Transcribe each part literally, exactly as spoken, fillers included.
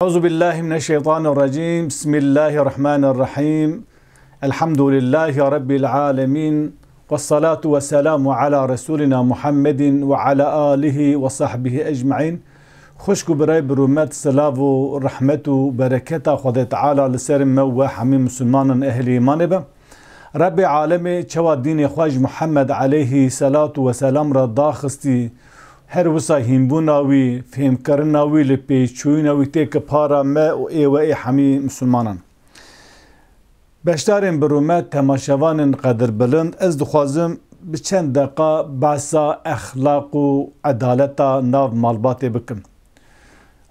Euzu billahi mineşşeytanirracim. Bismillahirrahmanirrahim. Elhamdülillahi Rabbil alemin. Vessalatu vesselamu ala Resulina Muhammedin ve ala alihi ve sahbihi ecmaîn. Xwişk û birayê bi rûmet, silav û rehmet û bereketa Xwedê Teala li ser me û we hemî misilmanan ehlî îmanê be. Rebbê alemê çawa dînê xwe ji Muhammed aleyhî selatu ve selam re daxistî, her wisa hînbûna wî, fêhmkirina wî, li pêşçûyîna wî têke para me û ê we ê hemî misilmanan. Beşdarên bi rûmet, temaşevanên qedirbilind, ez dixwazim bi çend deqa behsa exlaq û edaleta nav malbatê bikim.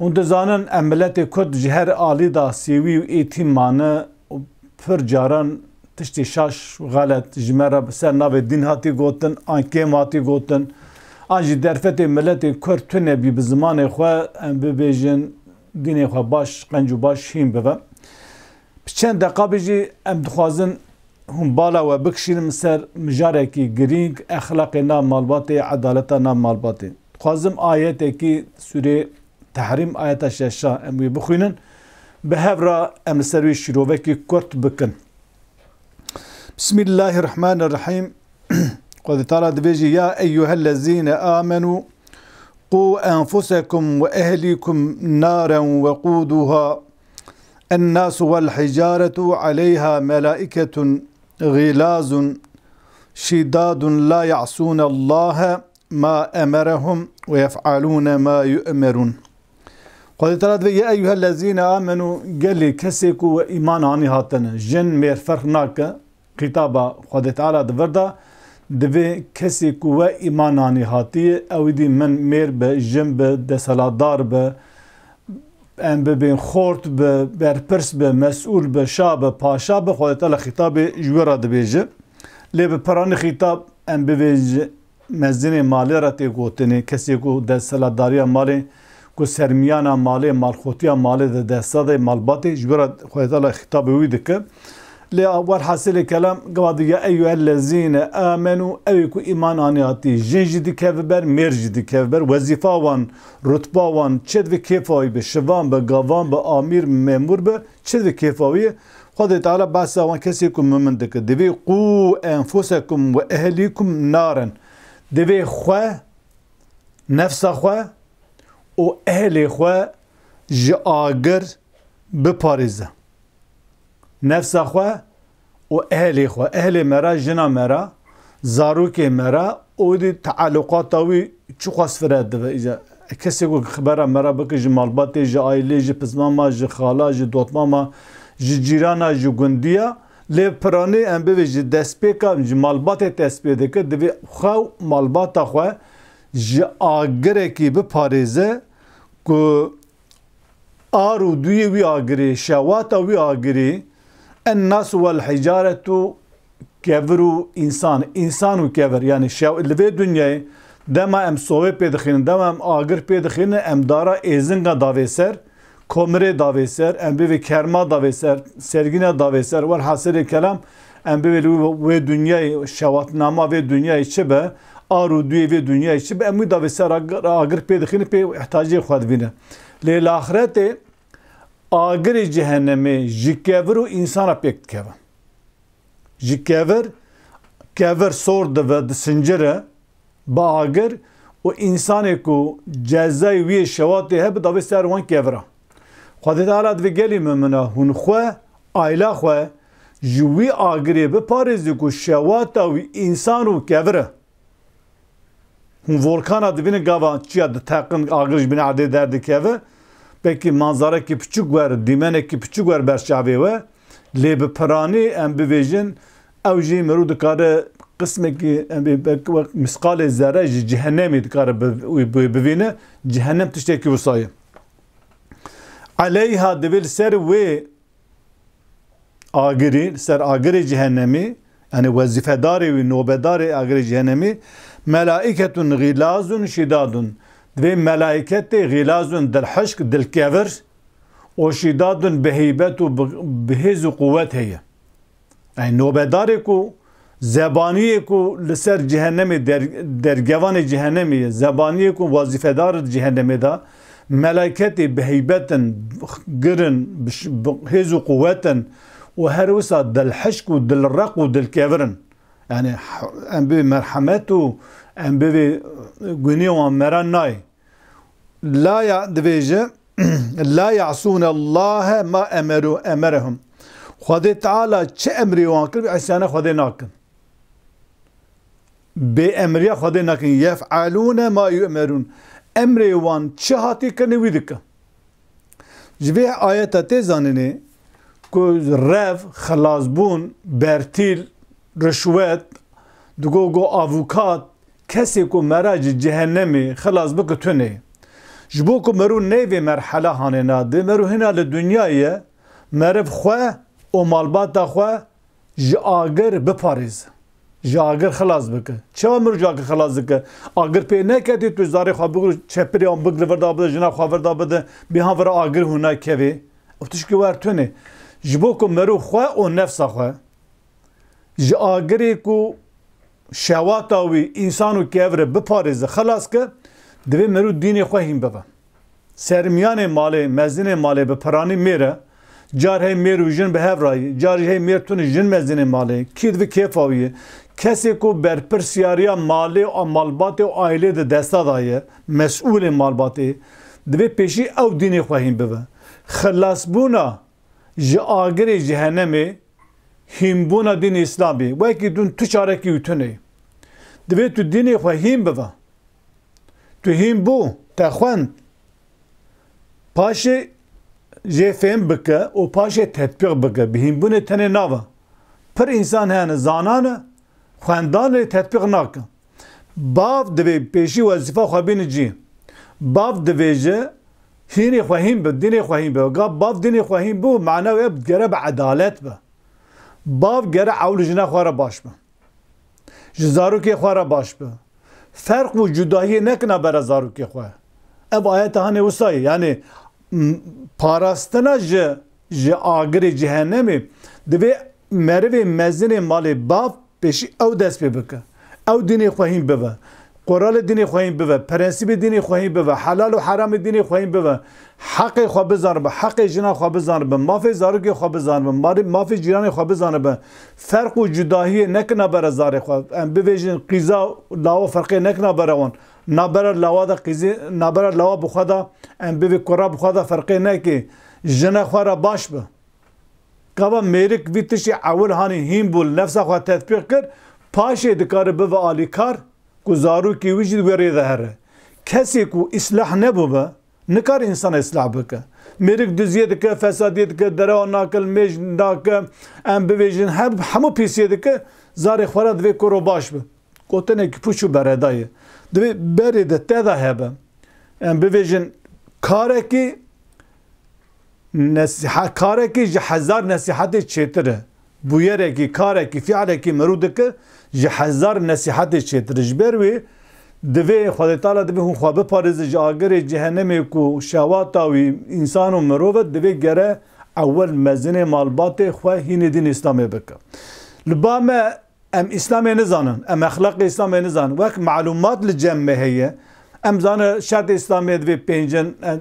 Hûn dizanin, em miletê Kurd ji her alî de sêwî û êtîm mane û pir caran tiştê şaş û xelet ji me re bi ser navê dîn hatî gotin, an kêm hatî gotin, an jî derfetê miletê Kurd tune bî bi zimanê xwe, em bibêjin, dînê xwe baş, qenc û baş hîn bibe. Bi çend deqa bijî em dixwazin hûn bala we bikişînin ser mijarekî girîng, exlaqê nav malbatê, edaleta nav malbatê. Dixwazim ayetekî sûrê Tehrîm, ayeta şeşa em wî bixwînin. Bi hev re em li ser wî şîrovekî kurt bikin. Bismillahirrahmanirrahim. Xwedê Teala dibêjî, "Ya eyyuhellezîne amenû, qû enfusekum ve ehlîkum naren ve qûduha ennasu vel hicaretu aleyha melaiketun ğilazun şidadun la ya'sûnallâhe ma emerehum ve yef'alûne ma yu'merûn." Xwedê Teala divê, "Ya eyyuhellezîne amenû", gelê kesê ku we îman anî hatine, jin, mêr ferq nake, xîtaba Xwedê Teala di vir de, divê kesê ku we îman anî hatiye, ew dî min mêr be, jin be, desthilatdar be, em bibên xort be, berpirs be, mesûl be, şa be, paşa be, Xwedê Teala xîtabê ji wê re dibêje. Lê bi piranî xîtab em bibêje mezinê malê re tê gotinê, kesê ku desthilatdariya malê, ku sermiyana malê, malxotiya malê di desta de malbatê, ji wê re Xwedê Teala xîtabê wî dike. Lê werhasilê kelam, gava di ya eyyuhellezîne amenû, ew ê ku îman anî hatî, jin jî dikeve ber, mêr jî dikeve ber, wezîfa wan, rutba wan, çi divê kêfa wî be, şivan be, gavan be, amîr, memûr be, çi divê kêfa wî ye. Xwedê Teala behsa wan kesê ku mumin dike. Divê qû enfusekum ve ehlîkum naren. Divê xwe, nefsa xwe û ehlê xwe ji agir biparêze. Nefsa xwe û ehlê xwe. Ehlê me re, jina me re, zarokê me re, û dî tealluqata wî çiqas fire dibe. Îca kesê ku xibera me re bike ji malbatê, ji aîlê, ji pismama, ji xala, ji dotmama, ji cîrana, ji gundiya, lê piranî em bibê ji destpêka, ji malbatê dest pê dike, divê xwe û malbata xwe ji agirekî biparêze ku ar û duyê wî agirê, şewata wî agirê, en nas wel hicaretu, kevir û însan, însan û kevir, yanî şew-, li vê dinyayê dema em sovê pê dixînin, dema em agir pê dixînin, em dara êzinga davê ser, komirê davê ser, em bivê kerma davê ser, sergîna davê ser, welhasilê kelam, em bivê li wê dinyayê, şewatnama vê dinyayê çi be, ar û duyê vê dinyayê çi be, em wî davê ser agir, agir pê dixînin, pê ihtacê xwe dibîne. Lê li axretê agirê cehennemê ji kevir û însana pêk dikeve. Ji kevir, kevir sor dibe, disincire bi agir û însanê ku cezayê wî yê şewatê hebe, davê ser wan kevira. Xwedê Teala divê gelî mumina hûn xwe, aîla xwe ji wî agirê biparêzî ku şewata wî însan û kevir e. Hûn volkana dibînin gava çiya diteqin, agir ji bin erdê derdikeve. Belkî manzarekî piçûk wer, dîmenekî piçûk wer ber çavê we. Lê bi piranî em bivêjin, ew jî mirov dikare qismekî, em bê, belkî wek misqalê zerre ji cehennemê dikare bi-, wî bi-, bivîne. Cehennem tiştekî wisa ye. Aleyha, divê li ser wê agirî, li ser agirê cehennemî, yanî wezîfedarê wî, nobedarê agirê cehennemî, melaîketun xîlazun şîdadun. Divê melaîketê xîlazun, dilhişk, dilkevir, û şîdadun, bi heybet û bi, bi hêz û quwet heye. Yanî nobedarê ku, zebaniyê ku li ser cehennemê der-, dergevanê cehennemê ye, zebaniyê ku wezîfedar di cehennemê de, Melayketê bi heybet in, girin, bi ş-, bi hêz û quwet in û her wisa dilhişk û dilreq û dilkevir in. Yani, em bê merhemet û em bê vê gunê wan mera nayê. La ya-, dibêje, "La ya'sûne Allahe ma emeru, emerehum." Xwedê Teala çi emrê wan kir, îsyana Xwedê nakin. Bêemriya Xwedê nakin. "Yef'alûne ma yu'merûn." Emrê wan çi hatî kirinê wî dike. Ji vê ayeta tê zanînê ku rev, xilasbûn, bertîl, rişwet, digo ku avûkat, kesê ku mera ji cehennemê xilas bike tune ye. Ji bo ku meriv neyê vê merhela hanê na, divê meriv hina li dinyayê ye, meriv xwe û malbata xwe ji agir biparêze. Ji agir xilas bike. Çawa mirov ji agir xilas dike? Agir pê neketî, tu zarê xwe bigir, çepirê wan bigir, vir da bide, jina xwe vir da bide, bêhan vira agir hûna kevê. Ev tişkî wer tune. Ji bo ku meriv xwe û nefsa xwe ji agirê ku şewata wî însan û kevir e biparêze, xilas ke, divê meriv dînê xwe hîn bibe. Sermiyanê malê, mezinê malê bi piranî mêr e. Car hey mêr û jin bi hev re ye. Car jî hey mêr tune jin mezinê malê ye. Kî divê kêfa wî ye. Kesê ku berpirsiyariya malê û malbatê û aîlê di desta de ye, mesûlê malbatê, divê pêşî ew dînê xwe hîn bibe. Xilasbûna ji agirê cehennemê, hînbûna dînê Îslamê. Wekî dûn tu çarekî wî tune ye. Divê tu dînê xwe hîn bibe. Tu hîn bû, te xwend. Paşê jê fêm bike û paşê tetbîq bike. Bi hînbûnê tenê nava. Pir însan hene, zanan e, xwendan lê tetbîq nake. Bav divê pêşî wezîfa xwe bîne cî. Bav divêje hînê xwe hîn bi, dînê xwe hîn bi. Ga bav dînê xwe hîn bû, mana wê gere bi edalet be. Bav gere ewil jina xwe re baş be. Ji zarokê xwe re baş be. Ferq û cudahiyê nekina bera zarokê xwe. Ev ayeta hanê wisa ye. Yani, m-, parastina ji, ji agirê cehennemê divê merivê mezinê malê bav pêşî ew dest pê bike. Ew dînê xwe hîn bibe. Quralê dînê xwe hîn bibe. Prensîbê dînê xwe hîn bibe. Helal û heramê dînê xwe hîn bibe. Heqê xwe bizanibe, heqê jina xwe bizanibe, mafê zarokê xwe bizanibe, marê-, mafê cîranê xwe bizanibe. Ferq û cudahiyê nekina bera zarê xwe. Em bivêjin qîza lawa ferqê nekina bera wan. Nabera lawa de qîzê, nabera lawa bi xwe de, em bivê kura bi xwe de ferqê nekê. Jina xwe re baş be. Gava mêrik vî tiştî ewil hanî hîn bû, li nefsa xwe tetbîq kir, paşê dikare bibe alîkar ku zarokê wî jî di wê rê de here. Kesê ku îslah nebûbe, nikare însan îslah bike. Mêrik duziyê dike, fesadiyê dike, derewa nake, limêj nake, em bivêjin, hem, hemû pîsiyê dike, zarê xwe re divê kuro baş be. Gotinekî pûç û bereda ye. Divê berê de te de hebe. Em bivêjin, karekî nesiha-, karekî ji hezar nesîhetê çêtir e. Bûyerekî, karekî, fiilekî mirû dike, ji hezar nesîhetê çêtir e. Ji ber wê divê Xwedê Teala divê hûn xwe biparêzin ji agirê cehennemê ku şewata wî însan û mirov e, divê gere ewil mezinê malbatê xwe hînê dîn Îslamê bike. Li ba me Em Îslamê nizanin, em exlaqê Îslamê nizanin. Wek malumat li cem me heye, em zanin şertê Îslamê divê pênc in, em,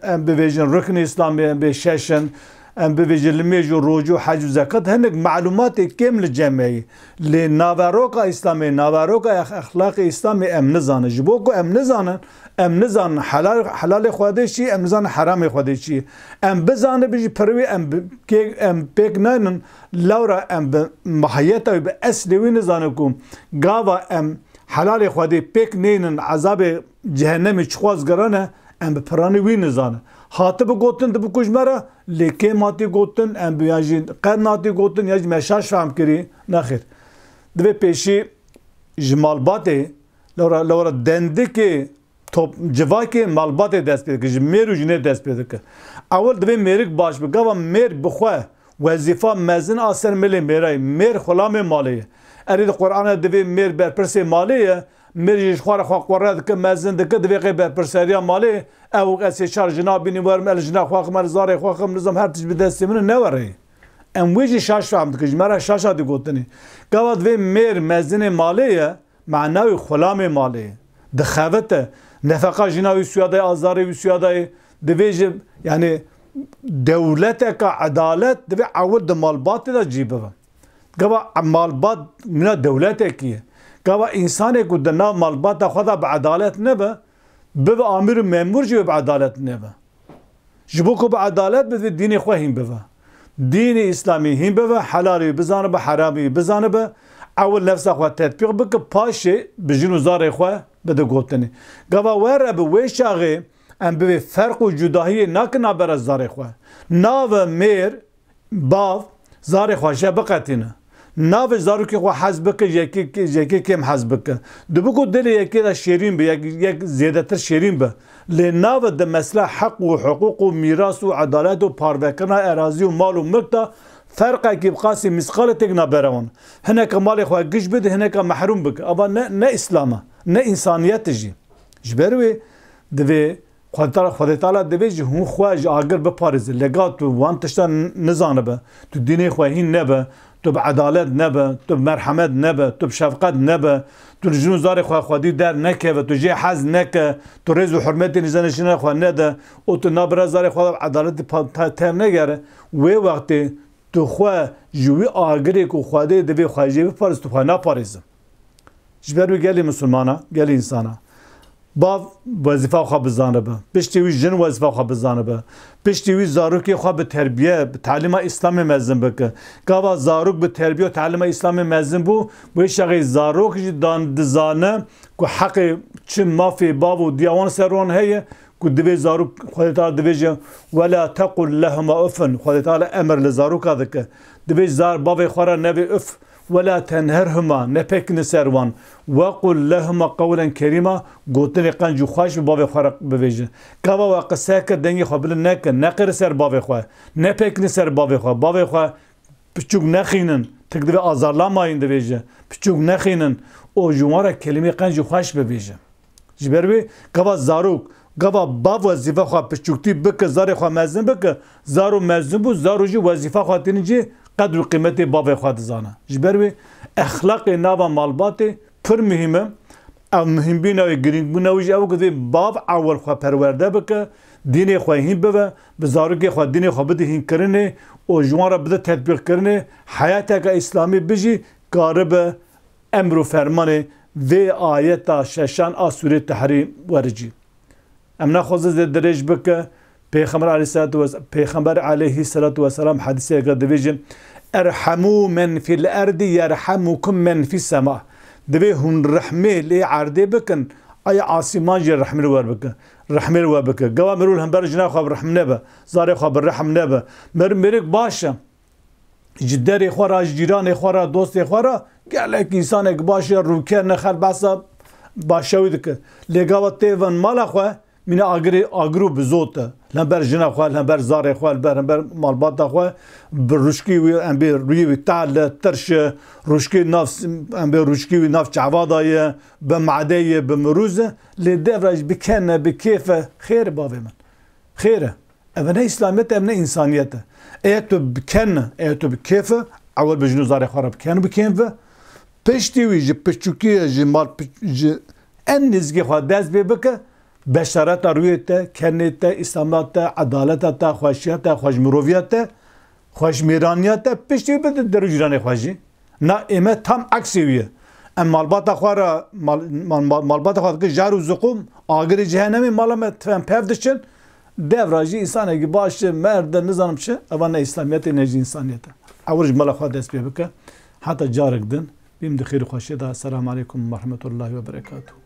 em bivêjin ruknê Îslamê, em bê şeş in, em bivêjin limêj û rojû, hec û zekat, hinek malumatê kêm li cem me heye. Lê naveroka Îslamê, naveroka ex-, exlaqê Îslamê em nizanin. Ji bo ku em nizanin, em nizanin helal, helalê Xwedê çi, em nizanin heramê Xwedê çi. Em bizanibin jî pirwî em bi-, kê-, em pêk naynin, Lewra em bi mahiyeta wî, bi eslê wî nizanin ku gava em helalê Xwedê pêk neynin, ezabê cehennemê çiqas giran e, em bi piranî wî nizanin. Hatibi gotin, tu bikuj me re, lê kêm hatî gotin, em bi, yan jî qet nehatî gotin, yan jî me şaş fehm kirî. Nexêr. Divê pêşî ji malbatê, lewra, lewra dendikê top-, civakê malbatê dest pê dike, ji mêr û jinê dest pê dike. Ewil divê mêrik baş be. Gava mêr bi xwe wezîfa mezin a ser milê mêra ye. Mêr xulamê malê ye. Erê di Qur'ana divê mêr berpirsê malê ye. Mêr jî ji xwe re xwe qure dike, mezin dike, divê qey berpirseriya malê ye. Ew ez sê çar jina bînî werim, el jina xwe xim, el zarê xwe xim, nizam her tişt bi destê min e, ne were ye. Em wê jî şaş fehm dikin, ji me re şaş hatî gotinê. Gava divê mêr mezinê malê ye, Mana wî xulamê malê ye. Dixebite. Nefeqa jina wî suya dayê, azarê wî suya dayê. Divê ji, yani, dewleteka edalet divê ewil di malbatê de cî bibe. Gava malbat mîna dewletekî ye. Gava însanê ku di nav malbata xwe de bi edalet nebe, bibe amîr û memûr jî wê bi edalet nebe. Ji bo ku bi edalet bibe, dînê xwe hîn bibe. Dînê Îslamî hîn bibe, helalî wî bizanibe, heramî wî bizanibe, ewil nefsa xwe tetbîq bike, paşê bi jin û zarê xwe bide gotinê. Gava were bi wê çaxê em bivê ferq û cudahiyê nakin nabere zarê xwe. Nave mêr, bav, zarê xwe ji biqetîne. Navê zarokê xwe hez bike, yekê, yekê kêm hez bike. Dibe ku dilê yekê de şêrîn be, yek, yek zêdetir şêrîn be. Lê nave di mesla heq û hiqûq û mîras û edalet û parvekirina erazî û mal û milk de ferqekî bi qasî mîsqalê têk nabere wan. Hineka malê xwe giş bide, hineka mehrûm bike. Ava ne, ne Îslam e, ne însaniyet e jî. Ji ber wê divê Xwedê Teala, Xwedê Teala divê ji hûn xwe ji agir biparêze. Lê ga tu wan tiştan n-, nizanibe, tu dînê xwe hîn nebe, tu bi edalet nebe, tu bi merhemet nebe, tu bi şefqet nebe, tu li jin û zarê xwe xwedî dernekeve, tu jê hez neke, tu rêz û hurmetê nîzanê jina xwe nede û tu nabire zarê xwe de bi edaletî pa-, te-, ternegere, wê wextê tu xwe ji wî agirê ku Xwedê divê xwe jê biparêz, tu xwe naparêze. Ji ber wî gelî misilmana, gelî însana. Bav wezîfa xwe bizanibe. Piştî wî jin wezîfa xwe bizanibe. Piştî wî zarokê xwe bi terbiye, bi talîma Îslamê mezin bike. Gava zarok bi terbiye û talîma Îslamê mezin bû, wê çaxê zarok jî dan dizane ku heqê çi mafê bav û diya wan ser wan heye, ku divê zarok Xwedê Teala divêje, "Wela tequl lehuma uffin." Xwedê Teala emir li zaroka dike. Divê zar bavê xwe re nevê uff. "Wela tenherhuma", nepêkine ser wan. "Wequl lehuma qewlen kerîma", gotinê qenc û xweş bi bavê xwe re bivêje. Gava we qise kir, dengê xwe bilind neke, neqêre ser bavê xwe. Nepêkine ser bavê xwe. Bavê xwe piçûk nexînin, tik divê azarlamayîn divêje. Piçûk nexînin û ji wan re kelîmê qenc û xweş bivêje. Ji ber wê gava zarok, gava bav wezîfe xwe piçûktî bike, zarê xwe mezin bike, zaro mezin bû, zaro jî wezîfa xwe tînin cî, qedr û qîmetê bavê xwe dizane. Ji ber wê exlaqê nava malbatê pir muhîm e. Ev muhîmbîna wê, girîngbûna wê jî ew ku divê bav ewil xwe perwerde bike, dînê xwe hîn bibe, bi zarokê xwe dînê xwe bide hînkirinê û ji wan re bide tetbîqkirinê, heyateke îslamî bijî, karibe emr û fermanê vê ayeta şeşan a Sûrê Tehrîm were cî. Em naxwazin zêde dirêj bike, Pêxember aleyhisselatu wes-, Pêxember aleyhisselatu wesselam hedîseke divêje, "Erhemû men fil erdî yerhemûkum men fis sema." Divê hûn rehmê lê erdê bikin, aya asîman jî rehmê li we bike, rehmê li we bike. Gava mirov li hember jina xwe bi rehm nebe, zarê xwe bi rehm nebe. Mir-, mêrik baş e. Ji derê xwe re, ji cîranê xwe re, dostê xwe re, gelek însanek baş e, rûken e, xelbesa başewî dike. Lê gava tê vin mala xwe, mîna agirê, agir û bizot e. Li hember jina xwe, li hember zarê xwe, li ber hember malbata xwe, bi rûşkî wî, em bê rûyê wî tal e, tirş e, rûşkê nav, em bê rûşkî wî nav çava de ye, bi made ye, bi mirûz e. Lê dev re jî bi ken e, bi kêf e, xêr e bavê min. Xêr e. Ev ne Îslamiyet e, ev ne însaniyet e. Eya tu bi ken e, eya tu bi kêf e, ewil bi jin û zarê xwe re bi ken û bi kêf ve. Piştî wî ji piçûkiyê, ji mal piç-, ji en nêzîkê xwe dest pê bike, beşareta rûyê te, kenê te, Îslamiyet te, edaleta te, xweşiya te, xweşmiroviya te, xweşmêraniya te, piştî wî bide der û cîranê xwe jî. Na ême tam eksê wî ye. Em malbata xwe re, mal-, mal-, mal-, malbata xwe dike jar û ziqûm, agirê cehenemê, mala me em pev diçin. Dev re jî însanekî baş e, merd e, nizanim çi, eva ne Îslamiyet e, ne jî însaniyet e. Ewil ji mala xwe dest pê bike. Heta carek din, bîm di xêr û xweşiyê de. Selamu aleykum ve rahmetullahi ve berekatuhu.